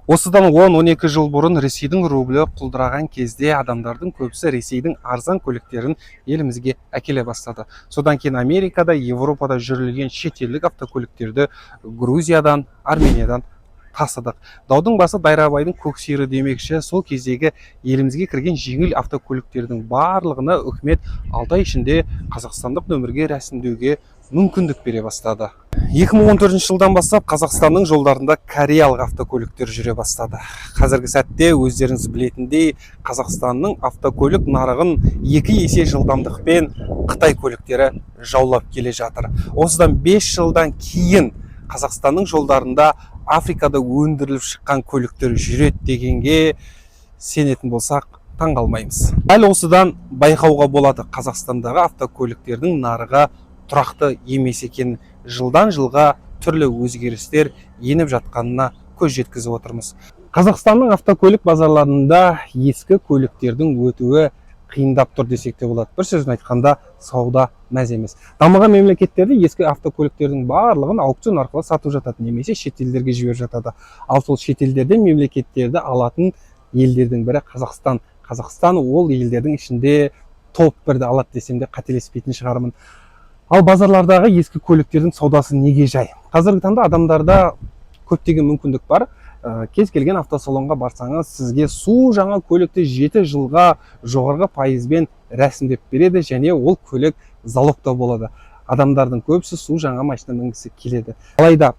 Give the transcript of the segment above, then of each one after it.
Осыдан 10-12 жыл бұрын Ресейдің рублі құлдыраған кезде адамдардың көбісі Ресейдің арзан көліктерін елімізге әкеле бастады. Содан кейін Америкада, Европада жүрілген шетелдік автокөліктерді Грузиядан, Армениядан тасыдық. Даудың басы Дайрабайдың көк сиыры демекші, сол кездегі елімізге кірген жеңіл автокөліктердің барлығына үкімет 6 ай ішінде қазақстандық нөмірге рәсімдеуге мүмкіндік бере бастады. 2014 жылдан бастап Қазақстанның жолдарында кореялық автокөліктер жүре бастады. Қазіргі сәтте өздеріңіз білетіндей, Қазақстанның автокөлік нарығын екі есе жылдамдықпен Қытай көліктері жаулап келе жатыр. Осыдан 5 жылдан кейін Қазақстанның жолдарында Африкада өндіріліп шыққан көліктер жүреді дегенге сенетін болсақ, таң қалмаймыз. Дәл осыдан байқауға болады, Қазақстандағы автокөліктердің нарығы тұрақты емес екенін, жылдан жылға түрлі өзгерістер еніп жатқанына көз жеткізіп отырмыз. Қазақстанның автокөлік базарларында ескі көліктердің өтуі қиындап тұр десек те болады. Бір сөзбен айтқанда, сауда мәз емес. Дамыған мемлекеттерде ескі автокөліктердің барлығын аукцион арқылы сатып жатады немесе шетелдерге жіберіп жатады. Ал сол шетелдерден мемлекеттерді алатын елдердің бірі Қазақстан. Қазақстан ол елдердің ішінде топ бірді алады десем де қателеспейтін шығармын. Ал базарлардағы ескі көліктердің саудасы неге жай? Қазіргі таңда адамдарда көптеген мүмкіндік бар. Кез келген автосалонға барсаңыз, сізге су жаңа көлікті 7 жылға жоғарғы пайызбен рәсімдеп береді және ол көлік залогта болады. Адамдардың көбісі су жаңа машина мінгісі келеді. Алайда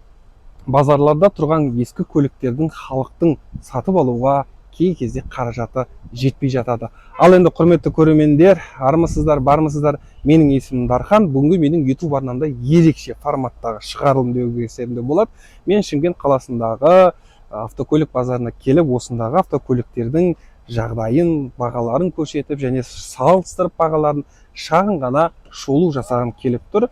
базарларда тұрған ескі көліктердің халықтың сатып алуға кей кезде қаражаты жетпей жатады. Ал енді, құрметті көрермендер, армысыздар, бармысыздар? Менің есімім Дархан. Бүгінгі менің YouTube арнамда ерекше форматтағы шығарылым деуге де болады. Мен Шымкент қаласындағы автокөлік базарына келіп, осындағы автокөліктердің жағдайын, бағаларын көрсетіп және салыстырып бағаларын шағын ғана шолу жасағым келіп тұр.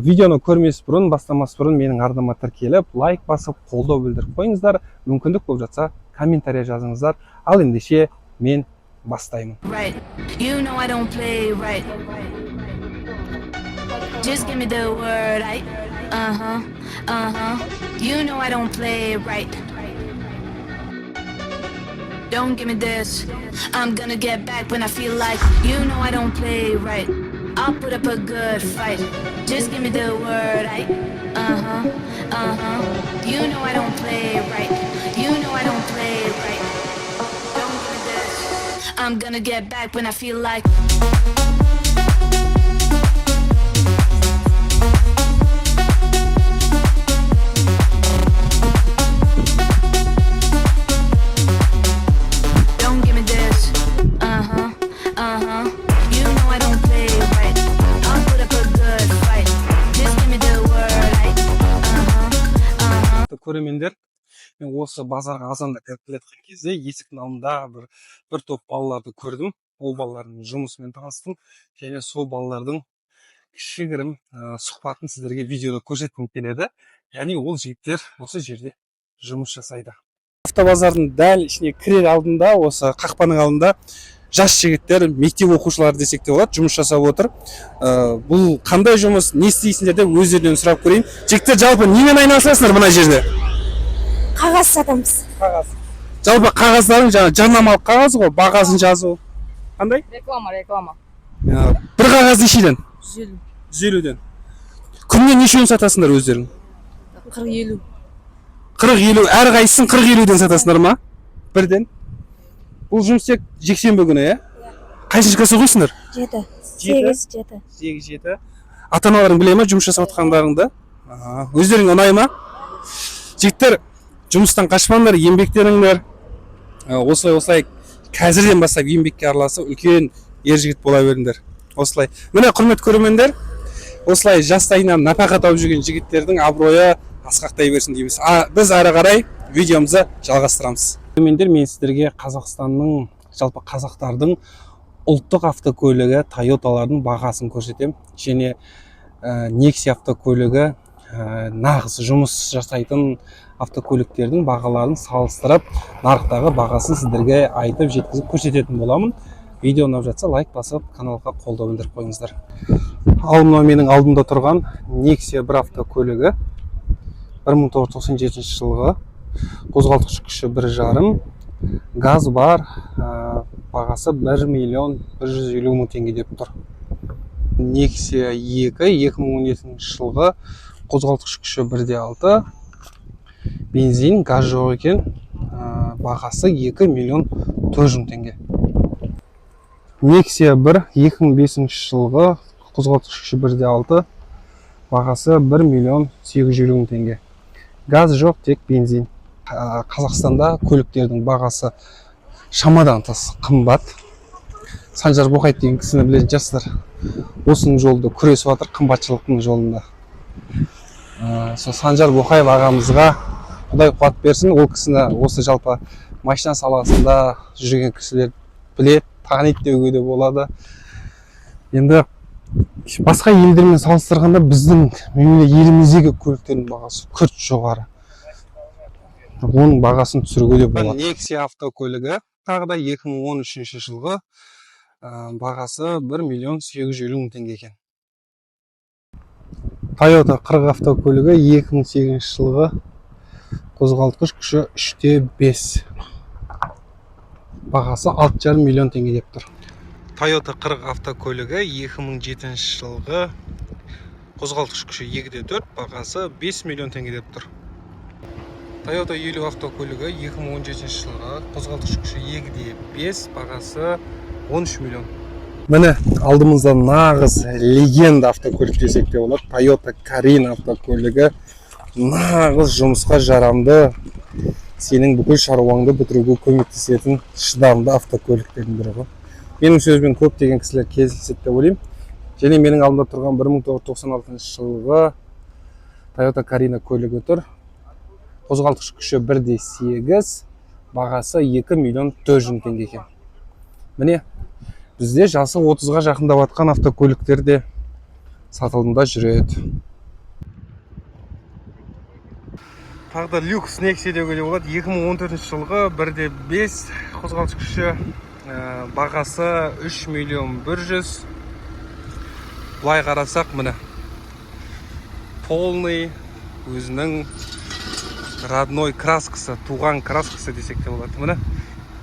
Видеоны көрмес бұрын, бастамас бұрын менің арнама тіркеліп, лайк басып, қолдау білдіріп қойыңыздар. Мүмкіндік болып жатса, комментарий жазыңыздар. Ал ендеше мен бастаймын. Right. You know I don't play right. Just give me the word, I. Uh huh. Uh huh. You know I don't play right. Don't give me this. I'm gonna get back when I feel like. You know I don't play right. I'll put up a good fight. Just give me the word, I. Uh huh. Uh huh. You know I don't play right. You know I don't play right. Don't give me this. I'm gonna get back when I feel like. Don't give me this. Uh huh. Uh huh. You know I don't play right. I'll put up a good fight. Just give me the word. I. Uh huh. Uh huh. Көрермендер, мен осы базарға азанда кіріп келе жатқан кезде есіктің алдында бір топ балаларды көрдім. Ол балалардың жұмысымен таныстым және сол балалардың кішігірім сұхбатын сіздерге видеода көрсеткім келеді. Яғни ол жігіттер осы жерде жұмыс жасайды. Автобазардың дәл ішіне кірер алдында, осы қақпаның алдында жас жігіттер, мектеп оқушылары десек те болады, жұмыс жасап отыр. Бұл қандай жұмыс, не істейсіңдер деп өздерінен сұрап көрейін. Жігіттер, жалпы немен айналысасыңдар мына жерде? Қағаз сатамыз. Қағаз. Жалпы қағаздарың жаңа жарнамалық қағаз ғой, бағасын жазу. Қандай? Реклама, реклама. Бір қағаз нешеден? 150. 150-ден. Күніне нешеуін сатасыңдар өздерің? 40, 50. 40-50, әрқайсысын 40-50-ден сатасыңдар ма? Бірден. Бұл жұмыс тек жексенбі күні, иә? Қайсыншы класс оқисыңдар? 7. Жеті? 8, 7. 8, 7. Ата аналарың біле ма жұмыс жасап жатқандарыңды? Өздеріңе ұнай ма? Жігіттер, жұмыстан қашпаңдар, еңбектеніңдер. Осылай, осылай қазірден бастап еңбекке араласып, үлкен ер жігіт бола беріңдер. Осылай. Міне, құрметті көрермендер, осылай жастайынан нәпақа тауып жүрген жігіттердің абыройы асқақтай берсін дейміз. Біз әрі қарай видеомызды жалғастырамыз. Көрермендер, мен сіздерге Қазақстанның, жалпы қазақтардың ұлттық автокөлігі Тойоталардың бағасын көрсетемін және Nexia автокөлігі, нағыз жұмыс жасайтын автокөліктердің бағаларын салыстырып, нарықтағы бағасын сіздерге айтып, жеткізіп көрсететін боламын. Видео ұнап жатса, лайк басып, каналға қолдау білдіріп қойыңыздар. Ал мынау менің алдымда тұрған Nexia бір автокөлігі 1997 жылғы. Қозғалтқыш күші 1,5, газ бар, бағасы 1 миллион 150 мың теңге деп тұр. Nexia 2, 2012 жылғы, қозғалтқыш күші 1,6, бензин, газ жоқ екен, бағасы 2 миллион 400 мың теңге. Nexia 1, 2005 жылғы, қозғалтқыш күші 1,6, бағасы 1 миллион 850 мың теңге. Газ жоқ, тек бензин. Қазақстанда көліктердің бағасы шамадан тыс қымбат. Санжар Боқаев деген кісіні білетін шығарсыздар. Осының жолында күресіп жатыр, қымбатшылықтың жолында. Сол Санжар Боқаев ағамызға Құдай қуат берсін. Ол кісіні осы жалпы машина саласында жүрген кісілер біледі, таниды деуге де болады. Енді басқа елдермен салыстырғанда біздің еліміздегі көліктердің бағасы күрт жоғары. Оның бағасын түсіруге де болады. Nexia автокөлігі тағы да 2013 жылғы, бағасы 1 миллион 850 мың теңге екен. Toyota 40 автокөлігі, 2008 жылғы, қозғалтқыш күші 3,5, бағасы 6,5 миллион теңге деп тұр. Toyota 40 автокөлігі, 2007 жылғы, қозғалтқыш күші 2,4, бағасы 5 миллион теңге деп тұр. Toyota 50 автокөлігі, 2017 жылғы, қозғалтқыш күші 2,5, бағасы 13 миллион. Міне, алдымызда нағыз легенда автокөлік десек те болады. Toyota Carina автокөлігі нағыз жұмысқа жарамды, сенің бүкіл шаруаңды бітіруге көмектесетін шыдамды автокөліктердің бірі ғой. Менің сөзіммен көптеген кісілер келіседі деп ойлаймын. Және менің алдымда тұрған 1996 жылғы Toyota Carina көлігі тұр. Қозғалтқыш күші 1,8, бағасы 2 миллион 400 мың теңге екен. Міне, бізде жасы 30-ға жақындап жатқан автокөліктер де сатылымда жүреді. Тағы да люкс Nexia деуге де болады. 2014 жылғы, 1,5 қозғалтқыш күші, бағасы 3 миллион 100. Былай қарасақ, міне, полный өзінің родной краскасы, туған краскасы десек те болады. Міне,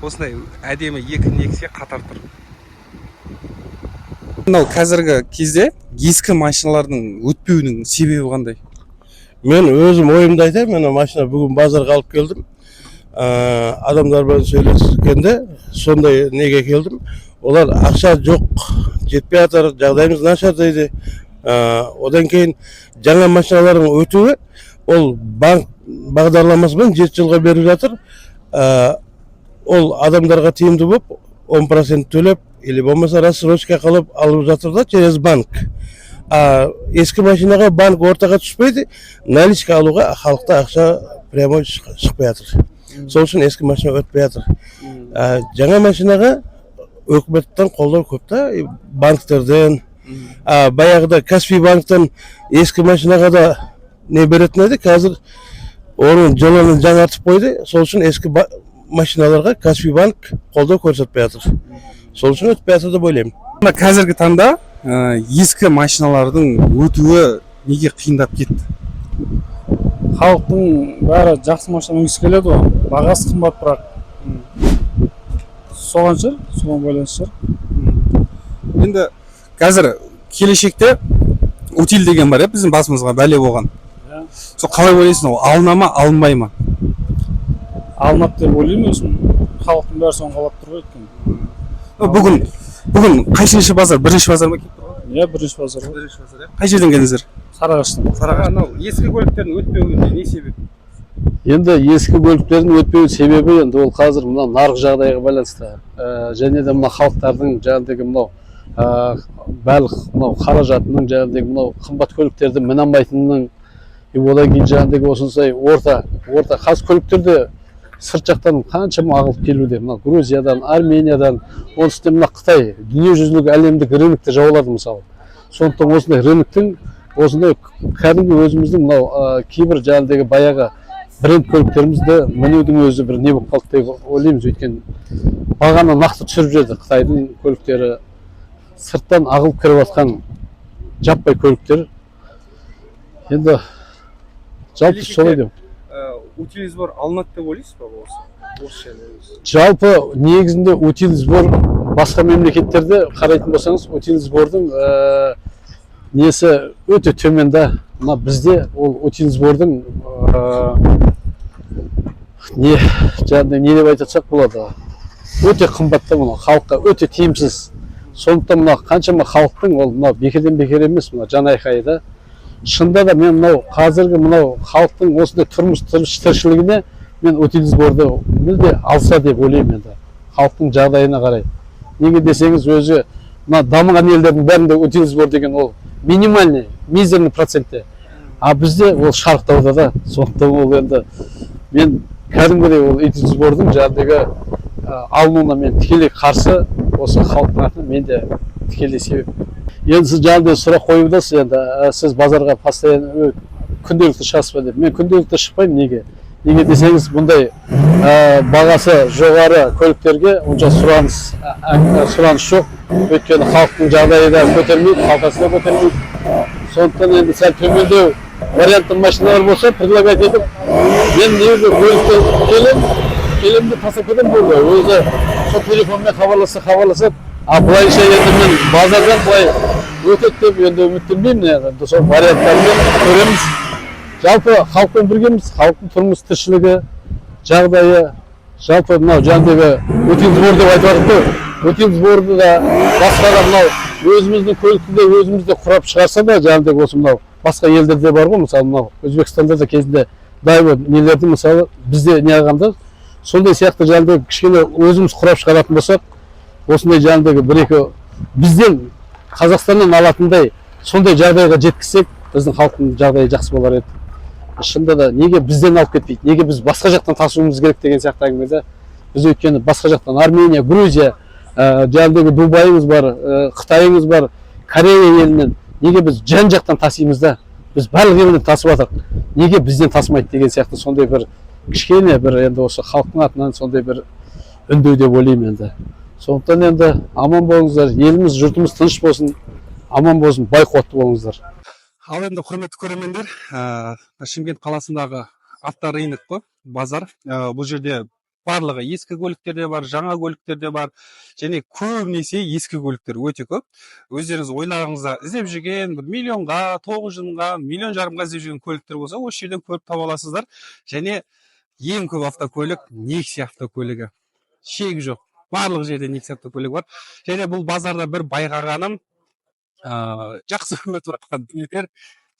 осындай әдемі екі Nexia қатар тұр. Мынау қазіргі кезде ескі машиналардың өтпеуінің себебі қандай? Мен өзім ойымды айтайын. Мен машина бүгін базарға алып келдім. Адамдармен сөйлескенде сондай неге келдім: олар ақша жоқ, жетпей жатыр, жағдайымыз нашар дейді. Одан кейін жаңа машиналардың өтуі, ол банк бағдарламасымен 7 жылға беріп жатыр. Ол адамдарға тиімді болып, 10% төлеп или болмаса рассрочка қылып алып жатыр да через банк. А ескі машинаға банк ортаға түспейді, наличка алуға халықта ақша прямой шықпай жатыр. Сол үшін ескі машина өтпей жатыр. А жаңа машинаға өкіметтен қолдау көп та, и банктерден. А баяғыда Каспий банктен ескі машинаға да не беретін еді, қазір оның жылын жаңартып қойды. Сол үшін ескі машиналарға Каспий банк қолдау көрсетпей жатыр, сол үшін өтпей жатыр деп ойлаймын. Мына қазіргі таңда ескі машиналардың өтуі неге қиындап кетті? Халықтың бәрі жақсы машина мінгісі келеді ғой, бағасы қымбат, бірақ соған шығар, соған байланысты шығар. Енді қазір келешекте утиль деген бар, иә, біздің басымызға бәле болған. Иә. Сол қалай ойлайсың, ол алына ма, алынбай ма? Алынады деп ойлаймын өзім, халықтың бәрі соны қалап тұр ғой өйткені. Бүгін қайсыншы базар? Бірінші базар ма келіп тұр? Иә, бірінші базар ғой. Бірінші базар, иә. Қай жерден келдіңіздер? Сарыағаштан. Сарыағаш. Мынау ескі көліктердің өтпеуінде не себеп? Енді ескі көліктердің өтпеу себебі, енді ол қазір мына нарық жағдайға байланысты, және де мына халықтардың жаңағыдегі мынау барлық мынау қаражатының, жаңағыдегі мынау қымбат көліктерді міне алмайтынының и одан кейін жаңағыдегі осындай орта қазір көліктерде сырт жақтан қаншама ағылып келуде, мына Грузиядан, Армениядан, оның үстіне мына Қытай дүниежүзілік әлемдік рынокты жаулады, мысалы. Сондықтан осындай рыноктың, осындай кәдімгі өзіміздің мынау кейбір жаңағыдегі баяғы бренд көліктерімізді мінудің өзі бір не болып қалды деп ойлаймыз, өйткені бағаны нақты түсіріп жіберді Қытайдың көліктері, сырттан ағылып кіріп жатқан жаппай көліктер. Енді жалпы солай деп. Утильсбор алынады деп ойлайсыз ба осы жерде? Жалпы, негізінде утильсбор басқа мемлекеттерде қарайтын болсаңыз, утильсбордың несі өте төмен да. Мына бізде ол утильсбордың не, жаңағыдай не деп айтсақ болады, өте қымбат та, мына халыққа өте тиімсіз. Сондықтан мына қаншама халықтың ол мынау бекерден бекер емес мына жан айқайы да. Шынында да, мен мынау қазіргі мынау халықтың осындай тұрмыс тіршілігіне мен утильсборды мүлде алса деп ойлаймын енді, халықтың жағдайына қарай. Неге десеңіз, өзі мына дамыған елдердің бәрінде утильсбор деген ол минимальный, мизерный процентте, а бізде ол шарықтауда да. Сондықтан ол енді мен кәдімгідей ол утильсбордың жаңағыдегі алынуына мен тікелей қарсы. Осы халықтың атынан мен де тікелей себеп. Енді сіз жаңағыдай сұрақ қоюдасыз енді, сіз базарға постоянно күнделікті шығасыз ба деп. Мен күнделікті шықпаймын. Неге десеңіз, бұндай бағасы жоғары көліктерге онша сұраныс жоқ, өйткені халықтың жағдайы да көтермейді, қалтасы да көтермейді. Сондықтан енді сәл төмендеу вариантты машиналар болса, предлагать етіп, мен негізі көлікті келемін де тастап кетемін, болды. Өзі сол телефонмен хабарласса, хабарласады. А былайша енді мен базардан былай өтеді деп енді үміттенбеймін. Енді сол варианттармен көреміз. Жалпы, халықпен біргеміз. Халықтың тұрмыс тіршілігі, жағдайы, жалпы мынау жаңағыдегі утильсбор деп айтып жатыр ғой, утильсборды да, басқа да мынау өзіміздің көлікті де өзіміз де құрап шығарса да, жаңағыдегі осы мынау басқа елдерде бар ғой, мысалы, мынау Өзбекстанда да кезінде дайвы нелерді, мысалы, бізде не қылғанда, сондай сияқты жаңағыдай кішкене өзіміз құрап шығаратын болсақ, осындай жаңағыдегі бір екі бізден, Қазақстаннан алатындай сондай жағдайға жеткізсек, біздің халықтың жағдайы жақсы болар еді. Шынында да, неге бізден алып кетпейді, неге біз басқа жақтан тасуымыз керек деген сияқты әңгіме да. Біз өйткені басқа жақтан, Армения, Грузия, жаңағыдегі Дубайымыз бар, Қытайымыз бар, Корея елінен, неге біз жан жақтан тасимыз да? Біз барлық елден тасып жатырық, неге бізден тасымайды деген сияқты сондай бір кішкене бір енді осы халықтың атынан сондай бір үндеу деп ойлаймын енді. Сондықтан енді аман болыңыздар, еліміз, жұртымыз тыныш болсын, аман болсын, бай қуатты болыңыздар. Ал енді, құрметті көрермендер, Шымкент қаласындағы авторынок қой, базар. Бұл жерде барлығы ескі көліктер де бар, жаңа көліктер де бар және көбінесе ескі көліктер өте көп. Өздеріңіз ойларыңызда іздеп жүрген бір миллионға, 900 мыңға, миллион жарымға іздеп жүрген көліктер болса, осы жерден көріп таба аласыздар. Және ең көп автокөлік — Нексия автокөлігі, шегі жоқ, барлық жерде Нексия автокөлігі бар. Және бұл базарда бір байқағаным, жақсы өтіп жатқан дүниелер: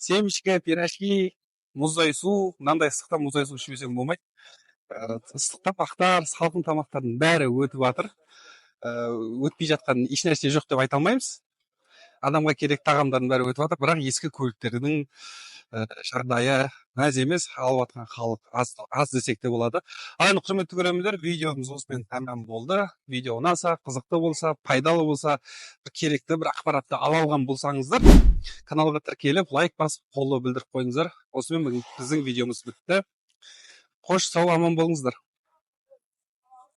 семечка, пирожки, мұздай су. Мынандай ыстықта мұздай су ішпесең болмайды. Ыстық тамақтар, салқын тамақтардың бәрі өтіп жатыр. Өтпей жатқан ешнәрсе жоқ деп айта алмаймыз. Адамға керек тағамдардың бәрі өтіп жатыр, бірақ ескі көліктердің жағдайы мәз емес, алып жатқан халық аз, аз десек те болады. Ал енді, құрметті көрермендер, видеомыз осымен тәмам болды. Видео ұнаса, қызықты болса, пайдалы болса, бір керекті бір ақпаратты ала алған болсаңыздар, каналға тіркеліп, лайк басып, қолдау білдіріп қойыңыздар. Осымен бүгін біздің видеомыз бітті. Қош, сау, аман болыңыздар.